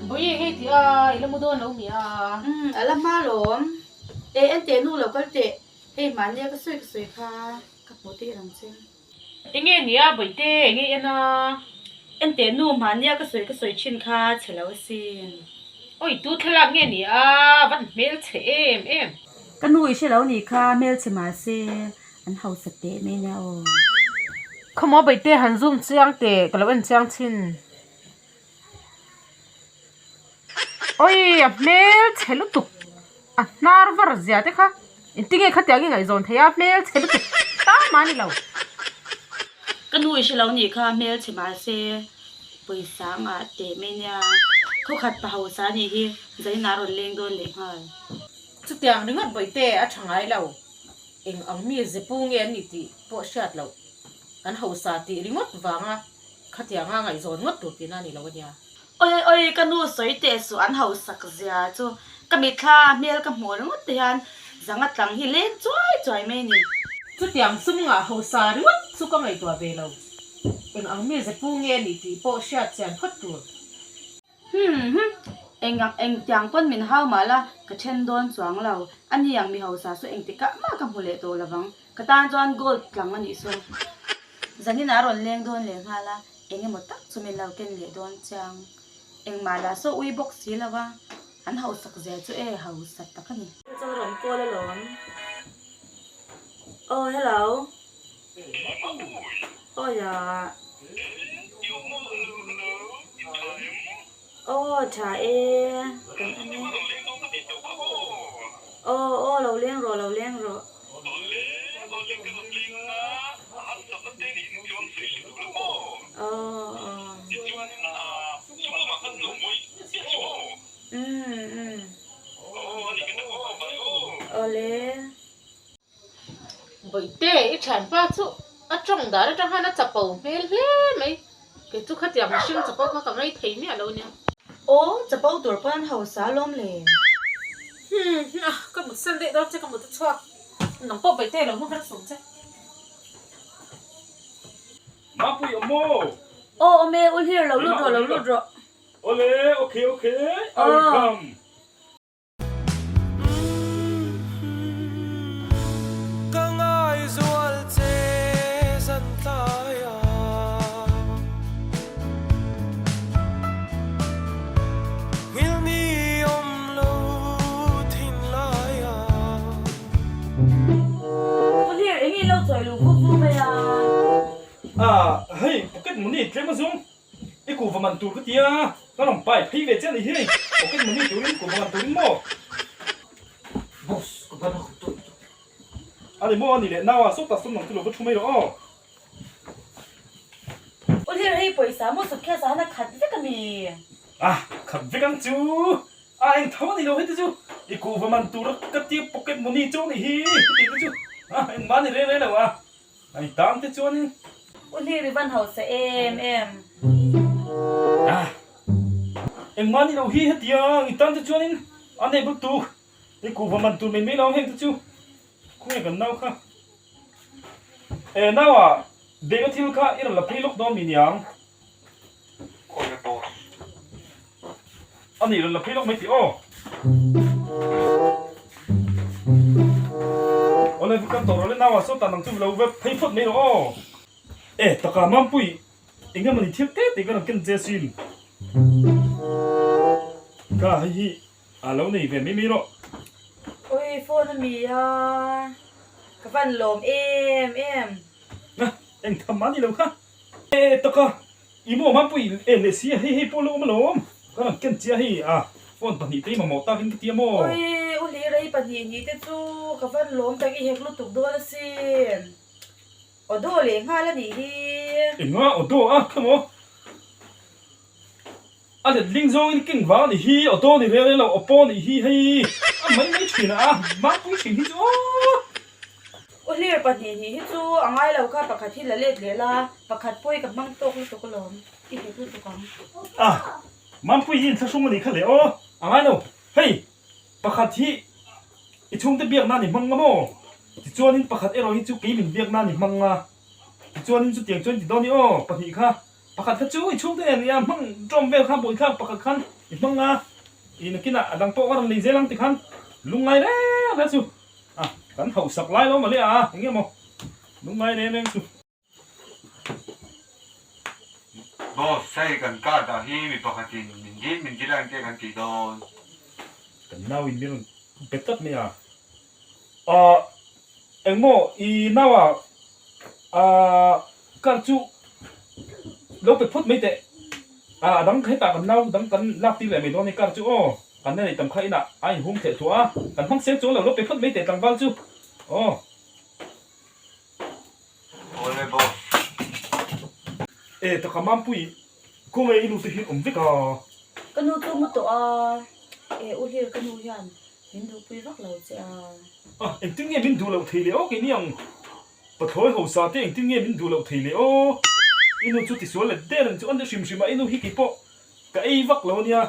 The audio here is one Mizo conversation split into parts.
Bawihi hei tih a, i la mu dawn lo mi a? Umm, a la hma lawm. E, enteh nu lo kal teh. Hei mahnia ka sawi ka sawi kha ka hmuh teh ang che. Enge nia Bawihte, enge i en a? Enteh nu, mahnia ka sawi ka sawi thin kha chhe lo asin. Awi, tu thlalak nge ni a, van hmelchhe em em. Ka nu i hre lo nih kha, hmelchhe mahse an hausa teh mai nia aw. Khawmaw Bawihte han zoom chiang teh, ka lo en chiang thin. Awi a hmel chhe lutuk a hnar var zia te kha engtin nge khatiang i ngaihzawn thei a hmel chhe lutuk ta mah a ni lo. Ka nu i hre lo nih kha hmel chhe mahse pawisa ngah teh mai nia khawkhat pa hausa a nih hi zainah a rawn leng dawn leh nghal. Chutiang ringawt bawihte a tha ngai lo eng ang mi zepu nge an nih tih pawh hriat loh an hausa tih ringawt vanga Khatianga ngaihzawn ngawt tur tihna a ni lo a nia. Oi oi ka nu sawi teh suh an hausak zia chu ka mitthla a hmel ka hmuh ringawt te hian zanga tlang hi leng chuai chuai mai ni. Chutiang sum ngah hausa ringawt chu ka ngaihtuah ve lo. Eng ang mi zepu nge a nih tih pawh hriat chian phawt tur. Hum hum, eng ang engtiang pawn min hau mah la ka then dawn chuang lo. A ni ang mi hausa chu engtikah mah ka hmu leh tawh lovang. Ka tan chuan gold tlang a nih saw. Zanin a rawn leng dawn leh nghal a, eng emaw tak chu min lo ken leh dawn chiang. Engmah lah saw ui bawk si lo a, an hausak zel chu e hausa tak a ni. Chuan a rawn call alawm. Aw hello. Aw ya. Aw tha e, kan awm e. Aw aw lo leng rawh lo leng rawh. Aw aw. Umm umm. Awle. Bawihte, i thianpa chu a tawng dan atang khan a chapo hmel hle mai. Kei chu khatiang mihring chapo kha ka ngai thei miah lo nia. Aw, chapo tur pawn an hausa alawm le. Hmm, a, ka mut san daih dawn che, ka mut a chhuak. Nang pawh Bawihte lo hmu har sum che. Mapui awm maw? Aw awm e, u hlir lo lut rawh, lo lut rawh. Awle, okay, okay, I will come. Ka ngaizual che zan tlai a. Nghilhni awm lo thin lai a. Pu Hlir, eng i lo chawi luh vuk vuk mai a? Ah, hei pocket money tlem a zum. I kuhva man tur ka ti a, ka rawn pai phei ve chiah ni hi, pocket money turin kuhva man turin maw? Boss, ka ban a khat tawh tawh. A ni maw, a ni leh nau a, sawtah sawm nang chu lo va thu mai rawh aw. U Hlir, hei pawisa maw suitcase ah hian a khat vek a mi? A khat vek ang chu, a eng tho a ni lo heti chu, i kuhva man tur ka ti a pocket money chu a ni hi, heti te chu a engmah a ni reng reng lo a. Ai tan te chuanin. U Hlir i van hausa em em. Ah. Engmah ni lo hi hetiang i tan te chuanin a nei bul tuk. I kuhva man tur mai mai lo ang heng te chu. Khawnge kan nau kha. E nau ah bag a thil kha i rawn la phei lawk dawn mi niang. Khawnge boss. A nih rawn la phei lawk mai tih aw. Awle va kal tawh rawh le nau ah sawtah nang chu lo va phei phawt mai rawh aw. E taka Mampui eng emawni thil te te ka rawn ken che sin. Ka hei hi a lo nei ve mai mai rawh. Ui phone a mi a ka van lawm em em. Na eng tham mah ni lo kha. E taka I maw Mampui e leh si a hei hei pawh lo awm alawm ka rawn ken chiah hei a phone pahnihte i mamawh takin ka ti a maw. Ui u hlir ei pahnih nih te chu ka van lawm tak i hek lutuk dawn asin aw daw leh nghal a nih hi. Enga aw daw a kha maw a let ling zawngin keng vang a nih hi aw daw ni reng reng lo aw paw nih hi hei a mai mai thin a Mampui thin hi chu aw. U hlir pahnih hnih hi chu a ngai lo kha pakhat hi la let leh la, pakhat pawh hi ka hmang tawk lutuk alawm, i hek lutuk ang. A, Mampui hi inthlahrung a nih kha le aw, a ngai lo, hei pakhat hi i chhungte biak nan i hmang nga maw? Tichuanin pakhat erawh hi chu kei min biak nan i hmang nga, tichuanin chutiang chuan i ti dawn i aw, pahnih kha, pakhat kha chu i chhungte nen i a hmang tawm vel kha bawithlak pakhat khan. I hmang a, i nakinah a dang pawh ka rawn lei zel ang tikhan lungngai reng reng chu a kan hausak lai lo mawle a, eng nge maw lungngai reng reng chu. Boss, hei kan car dah hi mi pakhatin min dil min dil a engte kan tih dawn. Kan nau in min rawn pe tlat mai a. Ahh engmaw i nau ah ahh car chu lo pe phawt mai teh. Ah a dang hetah kan nau dang kan lak tir leh mai dawn a ni car chu aw kan la neih tam kha inah a inhung theh thuah a kan hmang seng chuang lo lo pe phawt mai teh tlangval chu aw. Awle boss. E taka Mampui, khawnge i nu te hi awm vek a? Ka nu chu mu tawh a, e u Hlir ka nu hian min duhpui vak lo che a. A, engtin nge min duh loh thei leh aw keini ang Pathlawi hausa te engtin nge min duh loh thei leh aw? I nu chu tisual let der ang chu an hrim hrim a, i nu hi keipawh ka ei vak lo ania,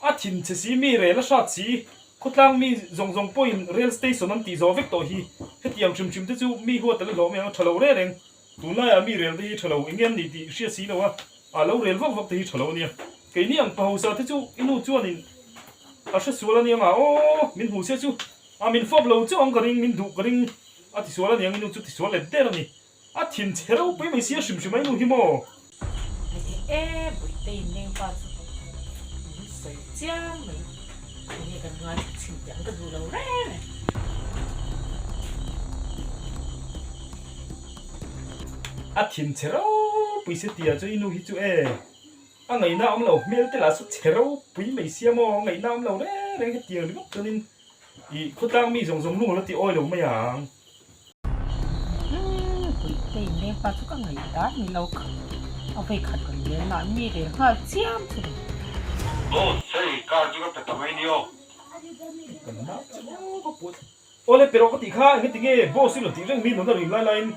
a thin che si mi rel a hrat si, khawtlang mi zawng zawng pawhin rail station an tih zawh vek tawh hi, hetiang hrim hrim te chu mi huat a la hlawh mai ang a tha lo reng reng, tunlaiah mi rel te hi tha lo eng nge an nih tih hriat si lo a, a lo rel vak vak te hi tha lo ania, keini ang pa hausa te chu i nu chuanin a hre sual aniang a aw min hmu se chu a min fawp lo chauh ang ka ring min duh ka ring a ti sual aniang i nu chu ti sual let der a ni. A thin chhe ropui mai sia hrim hrim a i nu hi maw? Heti e Bawihte in leng pa chu min sawi chiang mai enge kan ngaithla chhin teh ang ka duh lo reng e. A thin chhe ropui sia tia chu i nu hi chu e a ngaihna awm lo hmel te lah chu chhe ropui mai sia maw a ngaihna awm lo reng reng hetiang ringawt chuanin ih khawtlang mi zawng zawng lung a la ti awi lo mai ang. Puitei leng pa chu ka ngaih dan ni lo kha a vei khat rawn leng a mi rel nghal chiam chu ni. Boss, hei car chu ka pe ta mai ni aw. Kan nau chu aw ka put. Awle pe rawh ka tih kha engati nge boss i rawn tih reng mi nuna rim lai laiin.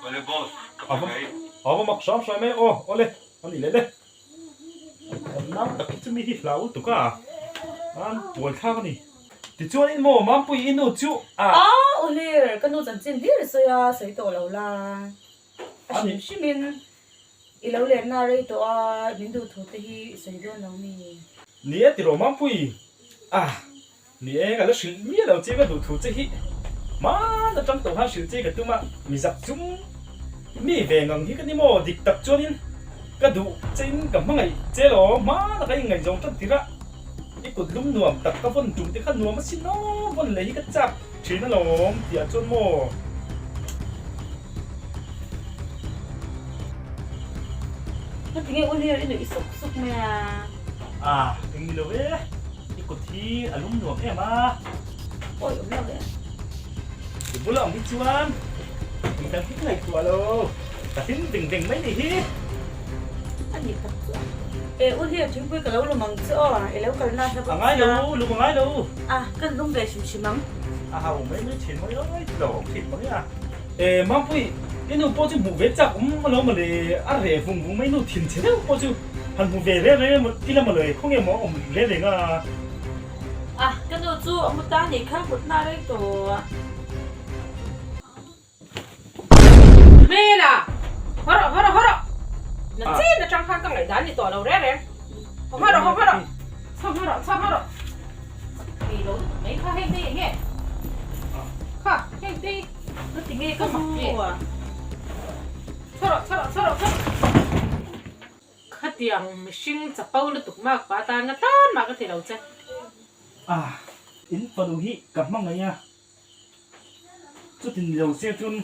Awle boss, ka pe mai. A va mak hram hram e aw awle a ni leh le. Kan nau tak hi chu mi hi hlau lutuk a, an buai thlak a ni. Tichuan in maw Mampui i nu chu a. A u hlir, ka nu chanchin hlir i sawi a, sawi tawh lo la. A hrim hrim in i lo lenna rei tawh a, min duh thu te hi i sawi dawn lo mi? Ni e tiraw Mampui, a Ni e, ka la hrilh miah lo che ka duh thu che hi hmaan atang tawh khan hrilh che ka tum a, mi zak chung mi ve ngang hi ka ni maw? Dik tak chuanin ka duh che in ka hmangaih che lo, hmaan a ka inngaihzawng tan tirh a, i kut lum nuam tak ka vawn tum te kha nuam asin aw, vawn leh hi ka chak thin alawm tih ah chuan maw? Ngatinge u Hlir i nuih suk suk mai a? A, eng ni lo e. I kut hi a lum nuam em a. Awi awm lo e. I bula awm hi chuan eng dang hi ka ngaihtuah lo. Ka hlim veng veng mai ni hi. A nih tak chu a. E u Hlir thingpui ka lo lum ang che aw. I lo kalna hla bawk sia. A ngai lo, lum a ngai lo. A, kan lum ve hrim hrim ang. A hau mai mai thin mai oi ti lo awm thin mai a. E Mampui, i nu pawh chu hmuh ve chak awm alawm mawle, a reh vung vung mai nu thin chhe deuh pawh chu han hmu ve reng reng emaw ila mawle, khawnge maw a awm reng reng a. A, ka nu chu a mu ta nih kha mutna rei tawh. Hmela! Haw rawh, haw rawh, haw rawh! Na chin atang khan ka ngaihdan ni tawh lo reng reng. Haw hma rawh, haw hma rawh! Chhuak hma rawh, chhuak hma rawh! Ei lo lutuk mai kha heng te eng nge? Kha heng te ka ti nge ka mak nge? Chhuak rawh, chhuak rawh, chhuak rawh, chhuak rawh! Khatiang mihring chapo lutuk mak pa tan nga tan mah ka ti lo che. Ah, in fanu hi ka hmangaih a. Chutin ni lo se chuan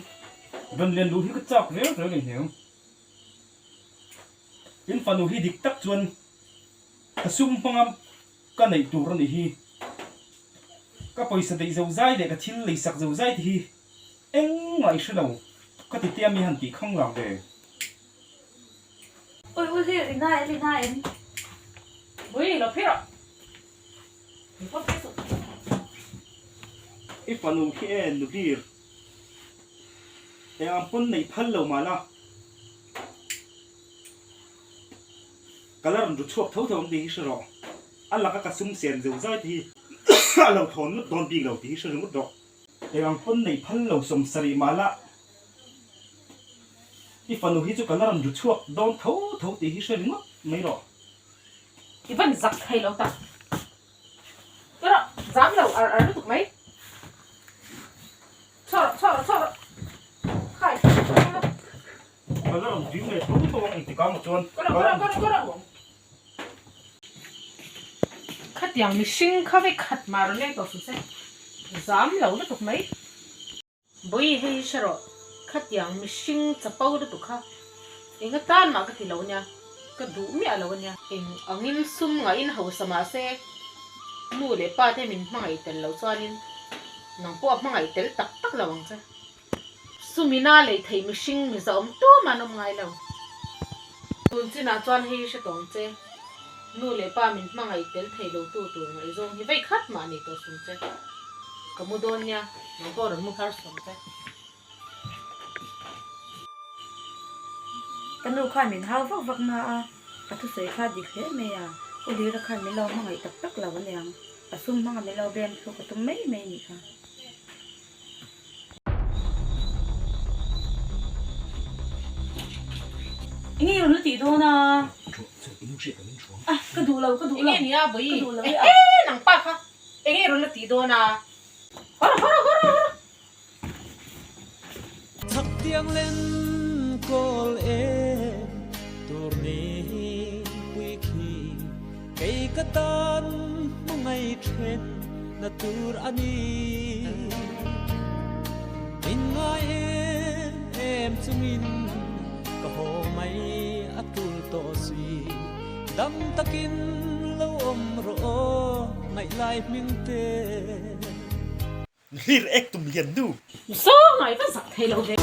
rawn lian luh hi ka chak reng reng a hniang. In fanu hi dik tak chuan ka sum hmanga ka neih tur a nih hi. Ka pawisa daih zo zai leh ka thil leisak zo zai te hi engmah i hre lo ka ti tia mi han tih khang lang ve. Ui ui hlir i hna em i hna em. Ui lo phei rawh. Mi pawt phei suh. I fanu khi e nu hlir. Eng ang pawn neih phal lo mahla. Ka la rawn ru chhuak tho tho ang tih hi hre rawh. A laka ka sum sen zo zai te hi a lo thawn ngawt dawn bik lo tih hi hre ringawt rawh. Eng ang pawn nei phal lo 70 mah la i fanu hi chu ka la rawn ru chhuak dawn tho tho tih hi hre ringawt mai rawh. I van zak thei lo tak. Ka rawh, zam lo ar ar lutuk mai. Chhuak rawh, chhuak rawh, chhuak rawh. Khai. Ka la rawn ding leh tho tho ang engtik ah maw chuan. Ka rawh, ka rawh, ka rawh, ka rawh. Khatiang mihring kha vek khat mah rawn leng tawh suh se. Zam lo lutuk mai. Bawihi hei hi hre rawh, khatiang mihring chapo lutuk kha eng atan mah ka ti lo ania, ka duh miah lo ania. Eng angin sum ngahin hausa mah se, nu leh pa te min hmangaih tel loh chuanin nang pawh a hmangaih tel tak tak lo ang che. Sumina lei theih mihring miza awm tum an awm ngai lo. Tun chinah chuan hei hi hre tawh ang che, nu leh pa min hmangaih tel thei lo tu tur ngaihzawng hi vei khat mah ni tawh sum che. Ka mu dawn nia, nang pawh rawn mu har sawm che. Ka nu khan min hau vak vak na a, ka thusawi kha dik hle mai a, U Lira khan min lo hmangaih tak tak lo aniang, a sum hmanga min lo bem thluk a tum mai mai nih kha. Enge i rawn la tih dawn a? Ah, ka duh lo, ka duh lo. Enge nia Bawihi? Ka duh lo e. Ehe, nang pa kha. Enge i rawn la tih dawn a? Hawr hawr hawr hawr. Chak tiang len kawl em tur ni pui khi kei ka tan hmangaih then na tur a ni. Min ngai em em chungin ka haw mai a tul tawh si. Dam takin lo awm rawh aw ngaihlai hming te. Hlir ek tum lian nu. Saw ngai va zak thei lo ve.